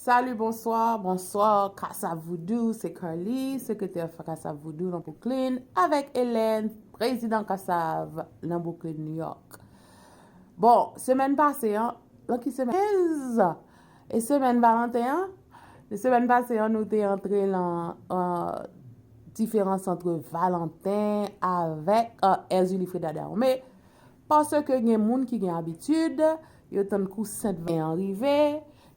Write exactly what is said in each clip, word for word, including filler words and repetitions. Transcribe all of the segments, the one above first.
Salut, bonsoir, bonsoir, Kassav Voodoo, se Carly, sekretè Kassav Voodoo nan Brooklyn, avèk Hélène, prezidan Kassav nan Brooklyn, New York. Bon, semèn pase an, lan ki semèn? Kenz! E semèn Valanten an, semèn pase an, nou te antre lan, euh, diferans ant Valanten avèk, euh, Erzulie Freda Dahomey. Paske gen moun ki gen abitid, yo tann kou Sent Valanten an rive,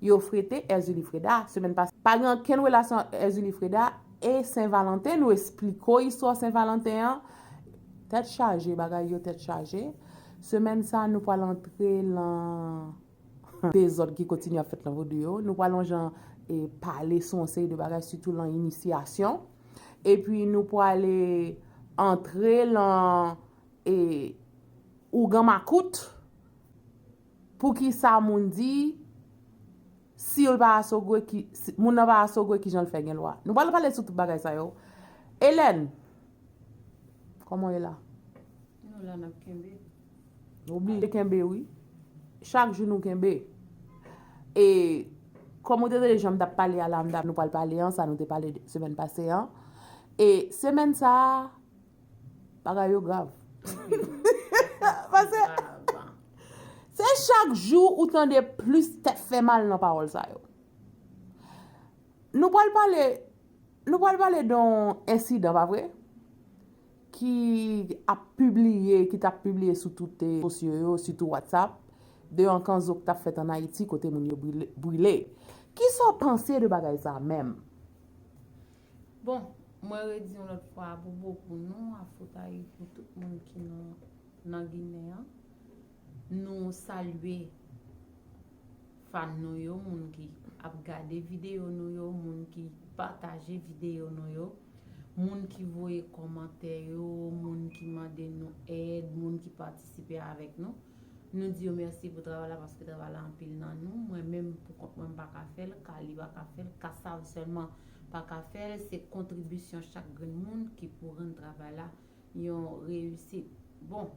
yo frete Erzulie Freda. Semèn pase, pa gen ankenn relasyon Erzulie Freda e Sen Valanten. Nou esplike w istwa Sen Valanten an. Tèt chaje, bagay yo tèt chaje. Semèn sa, nou pral antre lan dezòd ki kontinye ap fèt lan vodou yo. Nou pral yon jan e pale sou yon seri de bagay, sitou lan inisyasyon. Epi nou prale antre lan e ougan makout. Poukisa moun di si l pa asogwe, ki, si, moun nan pa asogwe, kijan l fè gen lwa? Nou pral pale sou tout bagay sa yo. Hélène, kòman w ye la? Nou la, n ap kenbe. Nou oblije kenbe, wi. Chak jou nou kenbe. E kòm ou te tande jan m t ap pale a la, m t ap, nou pral pale an, sa nou te pale semèn pase an. E semèn sa a, bagay yo grav. Paske se chak jou ou tande plis tèt fè mal nan pawòl sa yo. Nou pral pale, nou pral pale de yon ensidan, pa vre? Ki ap pibliye, ki t ap pibliye sou tout, eh, sosyo yo, sitou WhatsApp, de yon kanzo ki t ap fèt ann Ayiti kote moun yo brile, brile. Kisa w panse de bagay sa menm? Bon, mwen redi yon lòt fwa, pou bokou nou, afotay pou tout moun ki nan, nan Ginen an. Nou salye fan nou yo, moun ki ap gade videyo nou yo, moun ki pataje videyo nou yo, moun ki voye kòmantè yo, moun ki mande nou èd, moun ki patisipe avèk nou. Nou di yo mèsi pou travay la, paske travay la anpil nan nou. Mwen menm, pou kont mwen, m pa ka fè l, Kali pa ka fè l, Kasav sèlman pa ka fè l. Se kontribisyon chak grenn moun ki pou rann travay la yon reyisit. Bon,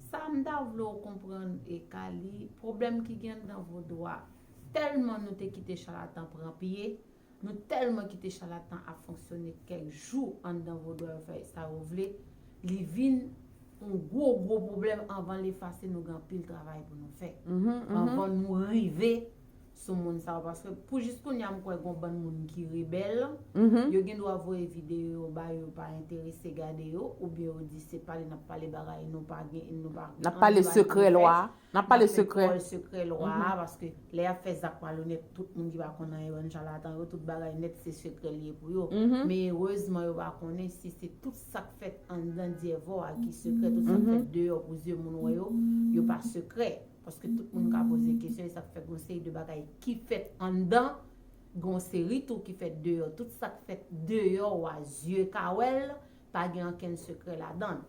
sa m ta vle w konprann, e Kali, pwoblèm ki gen anndan vodou a, tèlman nou te kite chalatan pran pye, nou tèlman kite chalatan ap fonksyone kèk jou anndan vodou a, yo fè sa yo vle, li vin yon gwo, gwo pwoblèm. Anvan l efase, nou gen anpil travay pou nou fè. Anvan nou rive sou moun sa yo, paske pou jis kounye a, m kwè gen yon bann moun ki rebèl. Yo gen dwa voye videyo yo ba yo, yo pa enterese gade yo, oubyen yo di se pale n ap pale bagay nou pa gen, nou pa, n ap pale sekrè lwa. N ap pale sekrè. N ap fè pawòl sekrè lwa a, paske lè y ap fè zak malonèt, tout moun ki pa konn anyen, bann chalatan yo, tout bagay nèt se sekrè li ye pou yo. Men erezman, yo pa konnen si se tout sa k fèt anndan dyèvò a ki sekrè, tout sa k fèt deyò pou zye moun wè yo, yo pa sekrè. Paske tout moun ka poze kesyon, e sa k fè gon seri de bagay ki fèt anndan, gon seri tou ki fèt deyò. Tout sa k fèt deyò a, zye ka wè l, pa gen ankenn sekrè ladan l.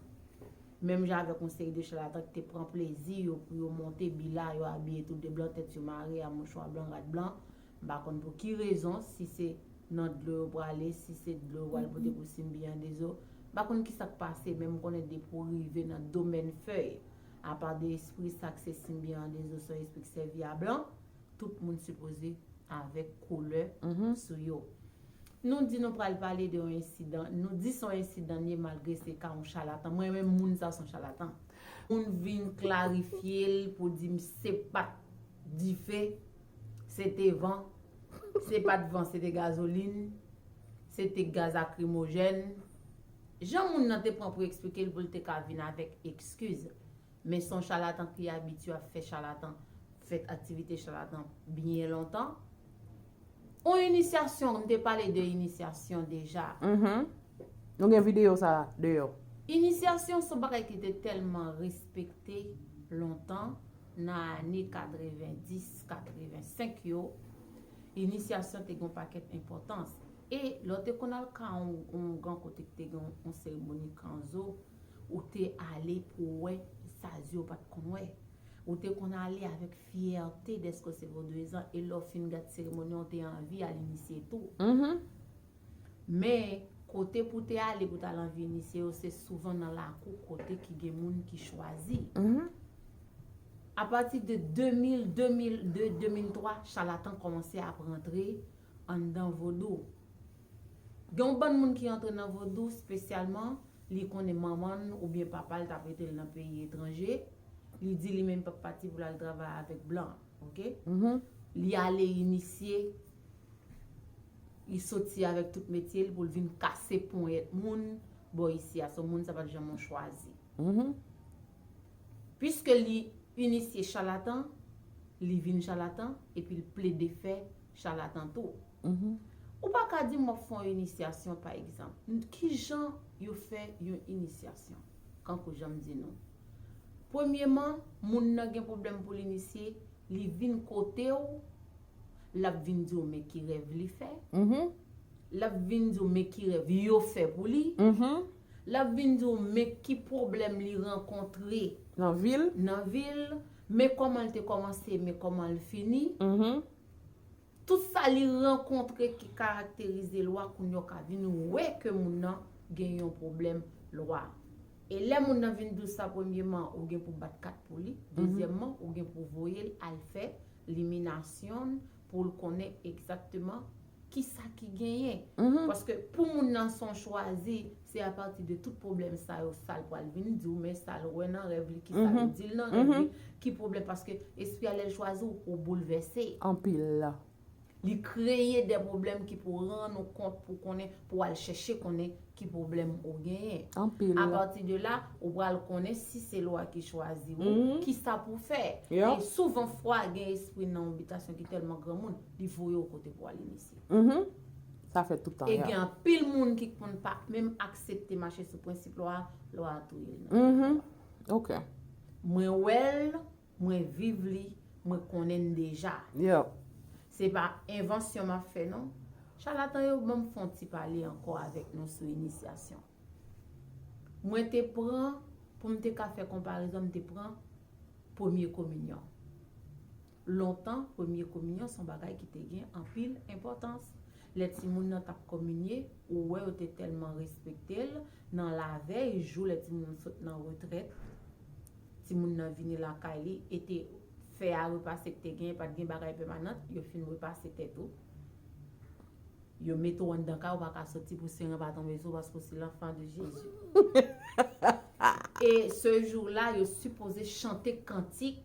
Menm jan avèk yon seri de chalatan ki te pran plezi yo pou yo monte bila, yo abiye tou de blan, tèt yo mare a mouchwa blan, rad blan. M pa konn pou ki rezon, si se nan dlo yo prale, si se dlo yo pral pote pou Simbi an Dezo. M pa konn ki sa k pase, men m konnen depi w rive nan domèn fèy, apa de espri sa k se Simbi an Dezo, se yon espri k sèvi a blan, tout moun sipoze avèk koulè sou yo. Nou di nou pral pale de yon ensidan, nou di se yon ensidan li ye malgre se ka yon chalatan. Mwen menm moun sa se yon chalatan. Moun vin klarifye l pou di m se pa t dife, se te van, se pa t van, se te gazolin, se te gaz lakrimojèn. Jan moun nan te pran pou eksplike l, pou l te ka vin avèk ekskiz. Men se yon chalatan ki abitye ap fè chalatan, fè aktivite chalatan byen lontan. Yon inisyasyon, m te pale de inisyasyon deja. Nou gen videyo sa deyò. Inisyasyon se yon bagay ki te tèlman respekte lontan, nan ane katrevendis, katrevensenk yo. Inisyasyon te gen yon pakèt enpòtans. E lè w te konn al ka yon, yon gran kote ki te gen yon, yon seremoni kanzo, ou te ale pou w wè sa zye w pa t konn wè. Ou te konn ale avèk fyète dèske w se vodouyizan, e lè w fin gad seremoni an, w te anvi al inisye tou. Men, kote pou w te ale pou w t al anvi inisye yo, se souvan nan lakou kote ki gen moun ki chwazi. Apati de de mil, de mil de, de mil twa, chalatan kòmanse ap rantre anndan vodou. Gen yon bann moun ki rantre nan vodou espesyalman, li konnen manman l oubyen papa l t ap rete l nan peyi etranje, li di li menm p ap pati pou l al travay avèk blan, oke? Li ale inisye, li soti avèk tout metye l pou l vin kase ponyèt moun bò isi a, se yon moun sa pa t janm yon chwazi. Piske li inisye chalatan, li vin chalatan, epi l plede fè chalatan tou. Ou pa ka di m w ap fè yon inisyasyon, pa egzanp. Ki jan yo fè yon inisyasyon? Kankou jan m di nou. Premyeman, moun nan gen pwoblèm pou l inisye, li vin kote w, l ap vin di w men ki rèv li fè. L ap vin di w men ki rèv yo fè pou li. L ap vin di w men ki pwoblèm li rankontre nan vil. Nan vil, men kòman l te kòmanse, men kòman l fini. Tout sa li rankontre ki karakterize lwa, kounye a w ka vin wè ke moun nan gen yon pwoblèm lwa. E lè moun nan vin di w sa, premyeman, ou gen pou bat kat pou li. Dezyèmman, ou gen pou voye l al fè liminasyon l pou l konnen egzakteman kisa ki genyen. Paske pou moun nan se yon chwazi, se apati de tout pwoblèm sa yo, sa l pral vin di w, men sa l wè nan rèv li, kisa yo di l nan rèv li, ki pwoblèm, paske espri a lè l chwazi w, ou boulvèse. Anpil. Li kreye de pwoblèm ki pou rann ou kont pou konnen, pou al chèche konnen ki pwoblèm ou genyen. Anpil. Apati de la, ou pral konnen si se lwa ki chwazi ou, kisa pou fè. E souvan fwa gen espri nan yon bitasyon ki tèlman granmoun, li voye w kote pou al inisye. Sa fèt tout tan. E gen anpil moun ki konn pa menm aksepte mache sou prensip lwa a, lwa a touye l nan. Mwen wè l, mwen viv li, mwen konnen l deja. Se pa envansyon m ap fè non. Chalatan yo, ban m fè yon ti pale ankò avèk nou sou inisyasyon. Mwen te pran, pou m te ka fè konparezon, m te pran premye kominyon. Lontan, premye kominyon se yon bagay ki te gen anpil enpòtans. Lè timoun nan t ap kominye, ou wè yo te tèlman respekte l, nan lavèy, jou lè timoun nan sot nan retrèt, timoun nan vini lakay li, e te fè a repase ki te genyen, pa t gen bagay pèmanant, yo fin repase tèt ou. Yo mete w anndan kay, ou pa ka soti pou siren pa tonbe sou ou, paske w se l'enfant de Jésus. E se jou la, yo sipoze chante kantik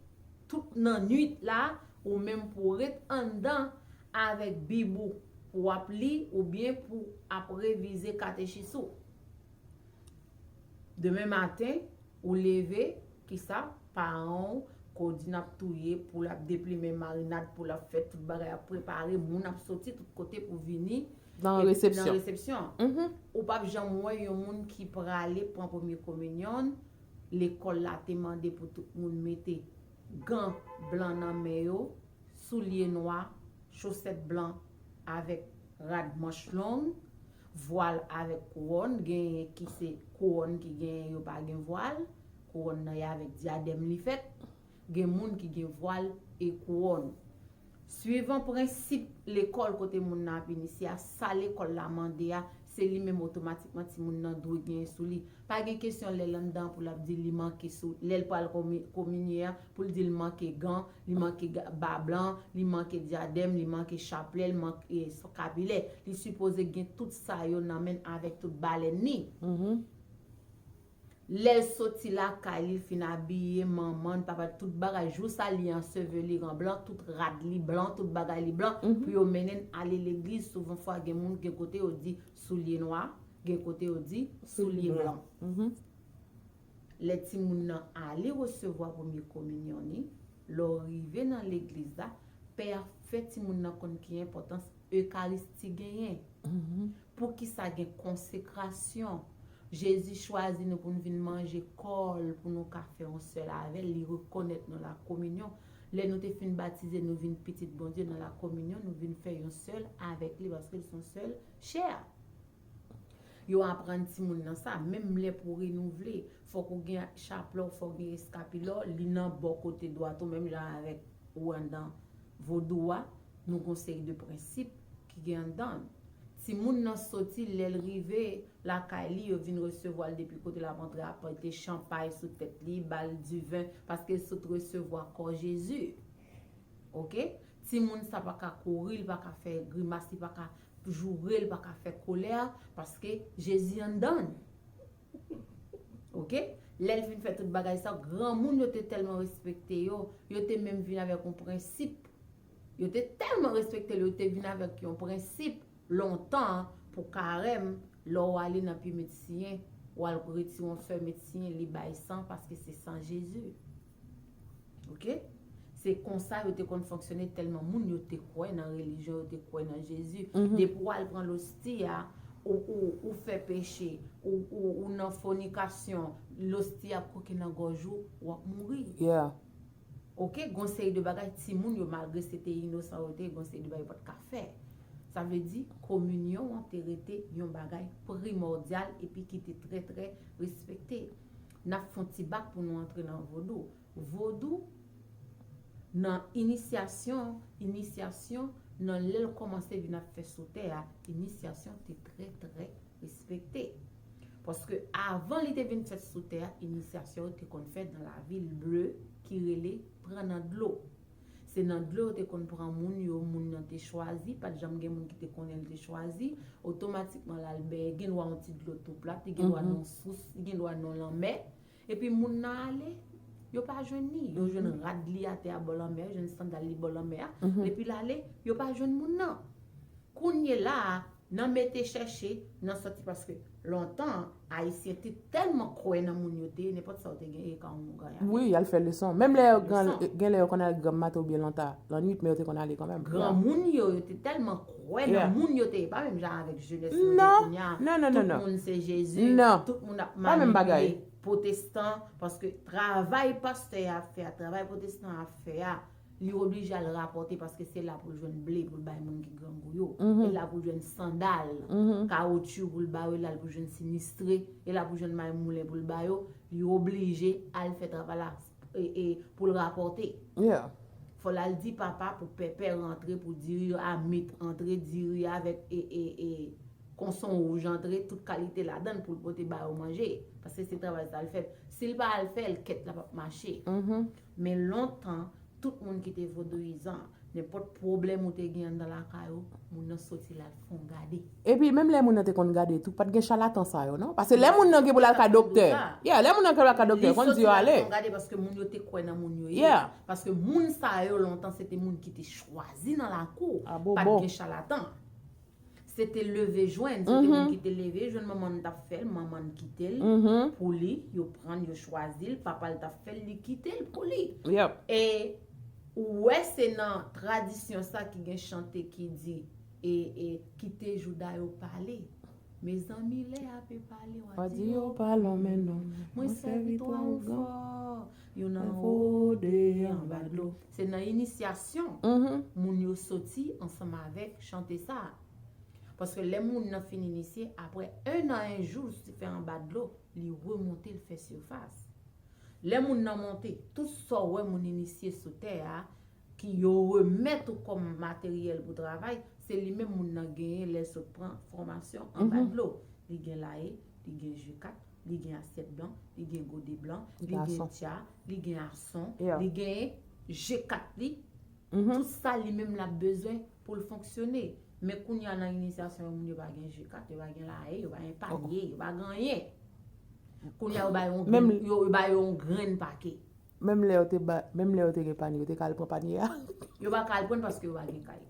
tout nan nwit la, ou menm pou w ret anndan avèk bib ou, pou w ap li oubyen pou w ap revize katechis ou. Demen maten, ou leve, kisa? Paran w, koudin ap touye, poul ap deplimen, marinad, poul ap fèt, tout bagay ap prepare, moun ap soti tout kote pou vini nan resepsyon. Nan resepsyon. Ou p ap janm wè yon moun ki prale pran premye kominyon. Lekòl la te mande pou tout moun mete gan blan nan men yo, soulye nwa, chosèt blan avèk rad manch long, vwal avèk kouwòn, genyen ki se kouwòn ki genyen, yo pa gen vwal, kouwòn nan e avèk dyadèm li fèt, gen moun ki gen vwal e kouwòn. Suivan prensip lekòl kote moun nan ap inisye a, sa lekòl la mande a, se li menm otomatikman timoun nan dwe genyen sou li. Pa gen kesyon lè l anndan pou l ap di li manke sou, lè l pral komi-, kominye a, pou l di l manke gan, li manke ga-, ba blan, li manke dyadèm, li manke chaplè, li manke kapilè. Li sipoze gen tout sa yo nan men l avèk tout balèn li. Lè l soti lakay li, l fin abiye, manman l, papa l, tout bagay, jou sa li anseveli an blan, tout rad li blan, tout bagay li blan, pou yo mennen l ale legliz. Souvan fwa gen moun, gen kote yo di soulye nwa, gen kote yo di soulye blan. Lè timoun nan ale resevwa premye kominyon li, lè w rive nan legliz la, pè a fè timoun nan konn ki enpòtans Ekaristi genyen. Poukisa gen konsekrasyon? Jezi chwazi nou pou n vin manje kò l, pou nou ka fè yon sèl avè l. Li rekonèt nou lakominyon. Lè nou te fin batize, nou vin pitit Bondye nan lakominyon, nou vin fè yon sèl avèk li, paske l se yon sèl chè. Yo aprann timoun nan sa, menm lè pou renouvle, fòk ou gen chaplè w, fòk ou gen eskapilè w, li nan bò kote dwat ou, menm jan avèk ou anndan vodou a, nou gon seri de prensip ki gen anndan l. Timoun nan soti, lè l rive lakay li, yo vin resevwa l depi kote l ap antre, apòte chanpay sou tèt li, ba l diven, paske l sot resevwa kò Jezi. Oke? Timoun sa pa ka kouri, li pa ka fè grimas, li pa ka joure, li pa ka fè kolè, paske Jezi anndan l. Oke? Lè l vin fè tout bagay sa, granmoun yo te tèlman respekte yo, yo te menm vin avèk yon prensip. Yo te tèlman respekte l, yo te vin avèk yon prensip lontan pou karèm, lè w ale nan pye medsiyen, w al retire yon fè medsiyen, li bay san paske se san Jezi. Oke? Se konsa yo te konn fonksyone tèlman moun yo te kwè nan relijyon, yo te kwè nan Jezi. Depi w al pran losti a, ou, ou, ou fè peche, ou, ou, ou nan fònikasyon, losti ap koke nan gòj ou, w ap mouri. Yeah. Oke, gon seri de bagay timoun yo, malgre se te inosan yo te ye, gon seri de bagay yo pa t ka fè. Sa vle di, kominyon an te rete yon bagay primòdyal epi ki te trè, trè respekte. N ap fè yon ti bak pou nou antre nan vodou. Vodou, nan inisyasyon, inisyasyon, nan lè l kòmanse vin ap fè sou tè a, inisyasyon te trè, trè respekte. Paske avan li te vin fèt sou tè a, inisyasyon yo te konn fèt nan lavil ble ki rele pran nan dlo. Se nan dlo yo te konn pran moun yo, moun nan te chwazi, pa t janm gen moun ki te konnen l te chwazi, otomatikman l al bèye, gen dwa yon ti dlo tou plat, li gen dwa nan yon sous, li gen dwa nan yon lanmè, epi moun nan ale, yo pa jwenn li, yo jwenn rad li atè a bò lanmè, yo jwenn sandal li bò lanmè a, epi l ale, yo pa jwenn moun nan. Kounye la a, nan mete chèche, nan sòti, paske lontan, Ayisyen te tèlman kwè nan moun yo te ye, nenpòt sa yo te genyen, e ka yon moun ganyan. Wi, y al fè leson. Menm lè yo gen lè yo konn al granm maten oubyen lanta, lannwit, men yo te konn ale kanmenm. Granmoun yo, yo te tèlman kwè nan moun yo te ye, pa menm jan avèk jenès nou ye kounye a. Non, non, non, non. Tout moun se Jezi, tout moun ap Pa menm bagay. Pwotestan, paske travay pastè a ap fè a, travay pwotestan a ap fè a, li oblije al rapòte paske se la pou l jwenn ble pou l bay moun ki grangou yo. E la pou l jwenn sandal, kawotchou pou l ba yo, e la pou l jwenn sinistre, e la pou l jwenn may moulen pou l ba yo, li oblije al fè travay la e, e, pou l rapòte. Yeah. Fò l al di papa pou pèpè rantre, pou diri a mit antre, diri avèk e, e, e, konson wouj antre, tout kalite ladan l pou l pote ba yo manje. Paske se travay sa l fè. Si l pa al fè l, kèt la p ap mache. Men lontan, tout moun ki te vodouyizan, nenpòt pwoblèm ou te gen anndan lakay ou, moun nan soti l al fè yon gade. Epi, menm lè moun nan te konn gade tou, pa t gen chalatan sa yo, non? Paske lè moun nan gen pou l al ka doktè. Yeah, lè moun nan gen pou l al ka doktè, konn di yo ale. Li soti l al fè yon gade paske moun yo te kwè nan moun yo ye. Yeah. Paske moun sa yo, lontan, se te moun ki te chwazi nan lakou. Pa t gen chalatan. Se te leve jwenn, se te moun ki te leve jwenn, manman n t ap fè l, manman n kite l pou li, yo pran l, yo chwazi l, papa l t ap fè l, li kite l pou li. E ou wè se nan tradisyon sa ki gen chante ki di, e, e, kite jouda yo pale. Mezanmi, lè y ape pale, w a di yo pa lonmen non. Mwen sèvi twa ougan. Youn anwo, de anba dlo. Se nan inisyasyon moun yo soti ansanm avèk chante sa. Paske lè moun nan fin inisye, apre en an, en jou, si fè anba dlo, li remonte, l fè sifas. Lè moun nan monte, tout sa w wè moun inisye sou tè a, ki yo remèt ou kòm materyèl pou travay, se li menm moun nan genyen lè l sot pran fòmasyon anba dlo. Li gen laye, li gen je kat, li gen asyèt blan, li gen gode blan, li gen tya, li gen ason, li gen je kat li. Tout sa li menm l ap bezwen pou l fonksyone. Men kounye a nan inisyasyon yo, moun yo pa gen je kat, yo pa gen laye, yo pa gen panye, yo pa gen anyen. Kounye a yo ba yo yon grenn, yo, yo ba yo yon grenn pake. Menm lè yo te ba, menm lè yo te gen panye, yo te ka al pran panye a. Yo pa ka al pran paske yo pa gen kay.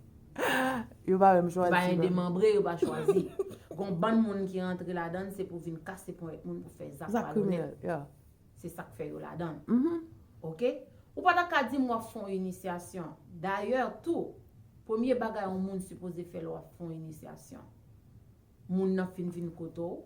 Yo pa menm chwazi. Yo pa gen demanbre, yo pa chwazi. Gon bann moun ki rantre ladan l, se pou vin kase ponyèt moun pou fè zak pa lonèt. Se sa k fè yo ladan l. Oke? Ou pa ta ka di m w ap fè yon inisyasyon. Dayè tou, premye bagay yon moun sipoze fè lè w ap fè yon inisyasyon. Moun nan fin vin kote w,